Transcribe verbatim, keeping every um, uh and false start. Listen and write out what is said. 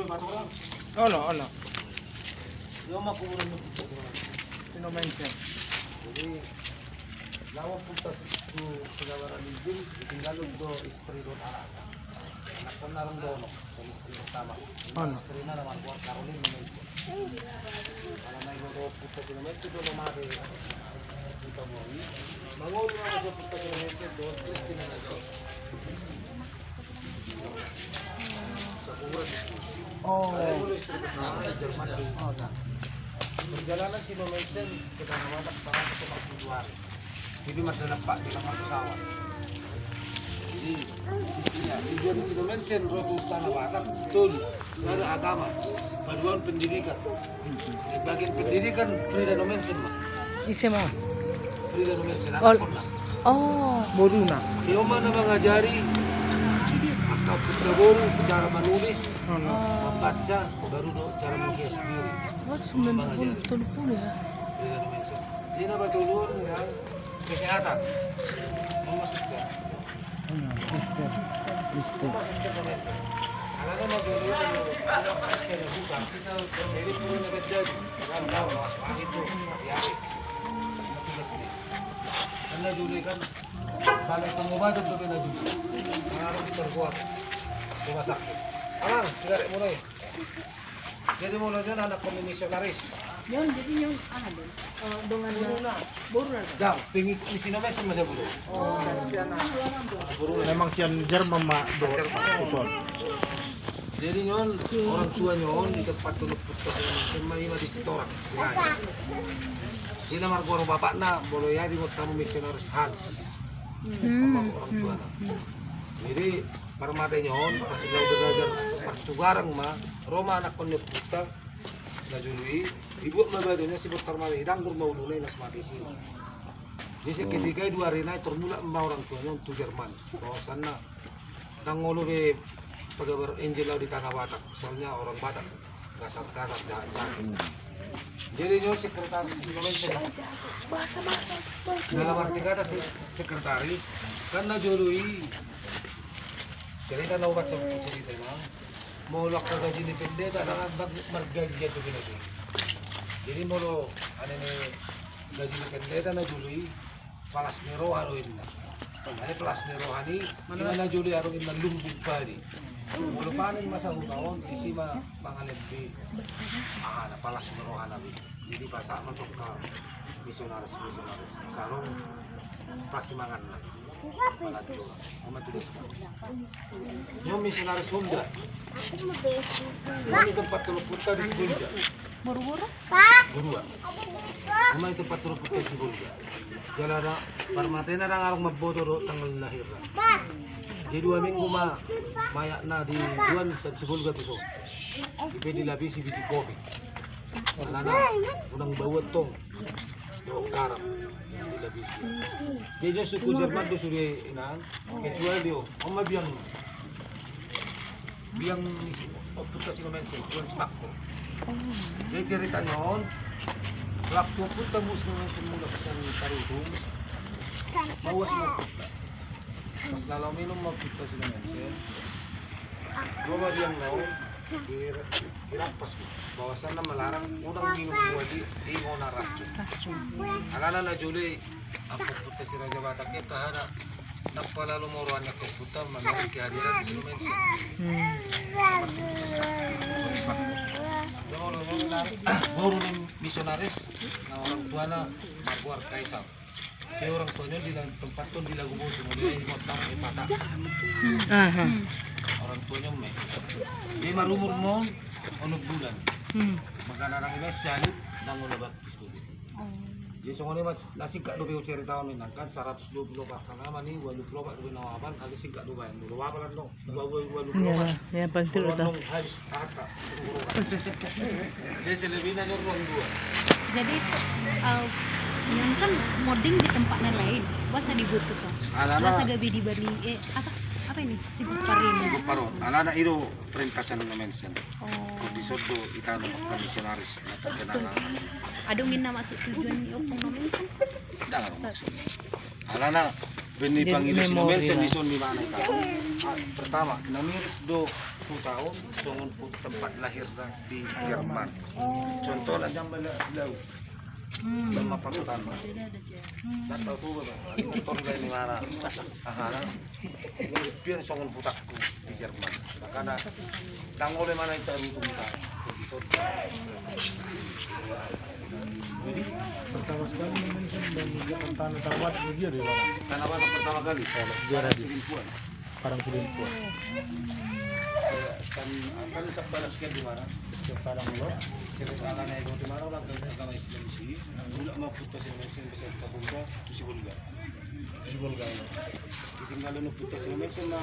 Ono, ono. Io ma kuburan ni Ompunta Sinomensen. Sinomensen. Jadi, laho Ompunta tu Sinabaran Injing, ditinggalhon do istri dohot anakna. Anakkonna adong do onom, istri pertama. Ono. Istrina na margoar Karolin Sinomensen. Alana i do Ompunta Sinomensen do na mate. Mangolu nama Ompunta Sinomensen dohot istri Sinomensen. Oh. Perjalanan Sinomensen ke Tanah Batak seratus empat puluh dua hari. Jadi mardalan pak, dalan marpesawat. Jadi, istilah tujuan Sinomensen ro tu Tanah Batak, betul. Ada agama, paduahon pendidikan. Di bagian pendidikan, Frida Nomensen ma. Ise ma? Frida Nomensen, oh, anakkonna. Oh, boruna. Dia ma na mangajari angka putra boru cara manulis, oh, no, membaca, baru do cara menghias diri. Oh, sembilan puluh, tujuh puluh ya. Frida Nomensen. Dia na patoluhon ya, kesehatan. Mama sudah. Karena juli kan, kalau pengobatan tu kena juli. Harus terkuat. Rumah sakit. Alang, sigaret mulai. Jadi molo on anakkon ni misionaris. On, jadi on aha do? Eh, dongan boruna. Boruna do? Dang, pengikut ni Sinomensen ma sadia. Oh. Boruna. Memang sian Jerman ma do. Jerman. Tuson. Jadi on, orang tuanya on di tempat dulu putus Sinomensen ma, ima di Sitorang. Di nomor guru bapakna, molo ia di tamu misionaris Hans. Hmm. Orang tuana. Hmm. Jadi, parmatena on, pas laho belajar partugarang ma, ro ma anakkon ni ompunta na jolo i, dibuat ma badona si Bontar Made, danggur ma uluna, inas mate i. Jadi seketika i dua arina i tarmulak ma orang tuanya on tu Jerman. Bahwasanna, ndang olo be pagabar Injil laho di Tanah Batak, soalnya orang Batak kasar-kasar, jahat-jahat. Hmm. Jadi on sekretaris Sinomensen. Bahasa-bahasa. Dalam arti kata se-, sekretaris, kan na jolo i. Jadi kan na obat cerita, cerita, Mang. Molo angka gaji ni pendeta, na mar-, margaji ia tu pendeta. Jadi molo, ane ni gaji ni pendeta na jolo i, palas ni roha do inna. Jadi palas ni roha ni, ima na jolo i adong inna lumbung padi. Molo panen ma sahuta on, disi ma mangalehon be. Aha, na palas ni roha na be. Jadi pasahat ma tu angka misionaris, misionaris. Sarung pas mangan na. Ima tugas. Ia misionaris Honda. Ima di tempat tolu puta di Sibolga. Buru-buru. Borua. Ima di tempat tolu puta di Sibolga. Jala na parmatena ndang adong mamboto do tanggal lahirna. Jadi dua minggu ma mayatna dibuan sian Sibolga tu son. Dipe dilapisi biji kopi. Alana unang bau tong. Dohot garam dilapisi. Jadi suku Jerman do sude, Inang, kecuali on, on ma biang, biang ni si ompunta Sinomensen, Tuan Sipakko. Jadi ceritana on, waktu ompunta Sinomensen mulak sian Parujung, mauas ma ompunta. Pas na laho minum ma ompunta Sinomensen, ro ma biang na on, di, dirampas ma. Bahwasanna melarang unang minum buah di, di ngona racun. Racun. Alana na jolo i angka ompunta si Raja Batak i, angka hana, ndang pola lomo roha ni angka ompunta manang kehadiran Sinomensen. Hmm. Boru ni misionaris, na orang tuana margoar Kaisar. Jadi orang tuanya di la-, tempat tu di Lagu Bosi, mulai di kota, eh, Pata. Aha. Orang tuanya me. Dia marumur ma on onom bulan. Hmm. Maka na rang iba sialit, ndang olo baptis tu dia. Oh. Jadi songon i ma, na singkat dope hucerita on, Inang, kan saratus dua pulu opat halaman i, ualu pulu opat dope na huapal, alai singkat do baen, ualu pulu opat do. Iya, iya, pasti. Molo udah. Nung habis rata. Jadi selebihna nyo ruang dua. Jadi, eh, yang kan moding di tempat yang lain, masa dibuat tu son? Alana. Masa gabe di Bali, eh, apa, apa ini? Sigupar ini. Sigupar on. Alana i do perintah Sinomensen. Oh. Di son do i tano angka misionaris. Adong inna maksud tujuan ni Ompung Nomensen? Ndang adong maksud. Alana Bini pangida si Nelson di son di mana i? Ah, pertama, na mirip do huta on songon huta tempat lahirna di Jerman. Contohna jamba la-, lau. Jamba parutan. Nda tau tu ba. Tor ba ni mana? Aha. Mirip pian songon huta di Jerman. Makana dang olo mana i tarutung ta. Jadi, pertama sekali mention dan menginjakkan tanah Tanah Batak di dia di mana? Tanah Batak pertama kali. Kalau dia Padang ada di Silimpuan. Padang Silimpuan. Ya, kan, kan sebelah sekian di mana? Sebelah lo. Sebelah sana itu di mana orang agama Islam di sini. Dulu mau putus yang Islam bisa kita buka, itu si Bolga. Di Bolga, ya. Tinggal nu putus na Nelson na.